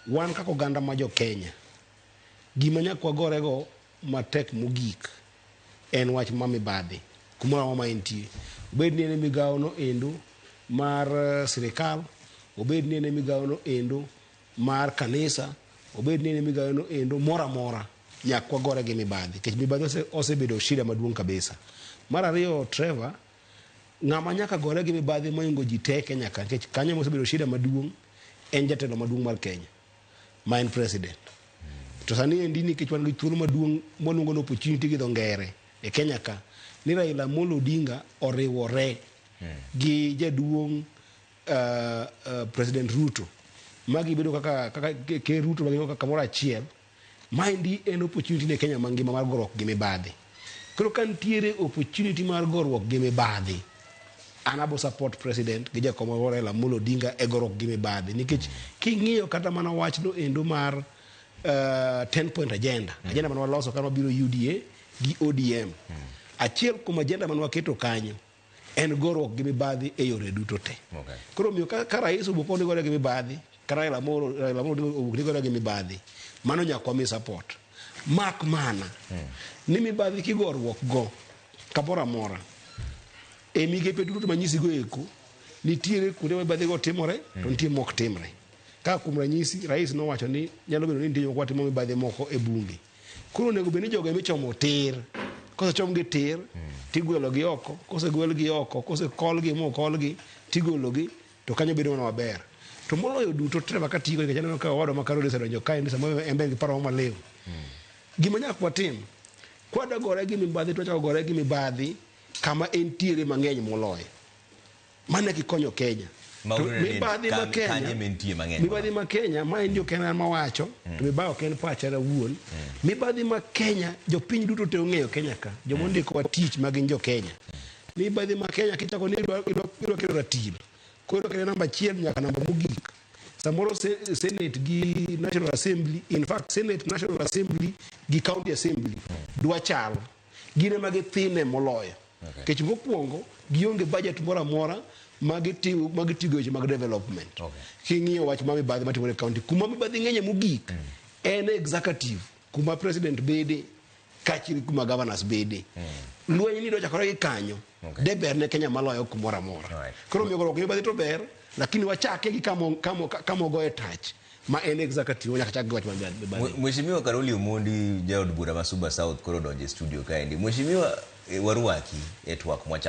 Wan kaka oganda ma jo Kenya, gima nyaka wagorego matek mogik en wach ma mibadhi kumoro amora ma entie. Obed ni en e migawo no endo mar sirikal, obed ni en e migawo no endo mar kanisa, obed ni en e migawo no endo moro amora, nyaka wagore gi mibadhi. Nikech mibadhi osebedo shida maduong' kabisa. Mar ariyo Trevor, ng'ama nyaka gore gi mibadhi mohingo ji te e Kenya ka, nikech kanyo ema osebedo shida maduong' en jatelo maduong' mar Kenya ma en president. To sani endi nikech wan gi thuolo maduong' mwaluongo ni opportunity gi dho ngere e Kenya ka, ni Raila Amolo Odinga oriwore gi jaduong' President Ruto ma gibedo kaka, kaka Ker Ruto ma gibedo kamoro achiel. Maendi en opportunity ne Kenya mangima mar goruok gi mibadhi. Koro ka nitiere opportunity mar goruok gi mibadhi, an abo support president gi jakom marwa Raila Amolo Odinga e goruok gi mibadhi. Nikech king'iyo kata mana wachno endo mar 10 point agenda, agenda mane waloso kane wabiro UDA gi ODM. Achiel kuom agenda mane waketo kanyo en goruok gi mibadhi e yore duto te. Koro omiyo ka rais owuok ni gore gi mibadhi, ka Raila Amolo Raila Amolo Odinga owuok ni gore gi mibadhi, mano nyaka wami support. Mak mana ni mibadhi kigoruok go kamoro amora e migepe duto manyisi go eko, nitiere kuonde ma mibadhi go timore to nitie mok timre. Kaka kuom ranyisi, rais nowacho ni nyalo bedo ni nitie jomoko matimo mibadhi moko e bunge. Koro onego bed ni jogo ema ichomo tir. Kosechom gi tir, tigwelo gi oko, kosegwel gi oko, kosekol gi mokol gi, tigolo gi, to kanyo bedo mana maber. To moloyo duto Trevor katigo nikech aneno ka owadwa ma Karoli osedonjo kaendi samoro en be en gi paro moro maliw. Gima nyaka watim, kwadwa gore gi mibadhi to wachako gore gi mibadhi kama entiere mang'eny moloyo. Mano eka ikonyo Kenya. Ma To uneno ni mibadhi ma kanye Kenya, mentie mang'eny mibadhi ma Kenya, ma en jo Kenya ma wacho, to mibadhi ok en pacha awuon. Mibadhi ma Kenya, jopiny duto te ong'eyo Kenya ka, joma ondikowa tich ma gin jo Kenya. Mibadhi ma Kenya kichako ni idwa kelo ratil, koro idwa kele namba achiel nyaka namba mogik. Samoro Senate gi National Assembly, in fact Senate, National Assembly gi County Assembly dwa chal. Gin ema githine moloyo. Nikech mokwongo gionge budget moro amora ma gitiyo ma gitiyo weche mag development. King'iyo wach ma mibadhi matimore e county, kuma mibadhi ng'enye mogik en executive, kuma president bede kaachiel gi kuma governors bede. Lweny ni dochakore gi kanyo, de ber ne Kenya maloyo kumoro amora. Koro omiyo goruok gi mibadhi to ber, lakini wachake gi kama ogoye tach ma en executive nyaka chak gi wach mar mibadhi. Mheshimiwa Karoli Omondi, jaod bura ma Suba South koro odonjo e studio kaendi. Mheshimiwa, warwaki e twak mwachako.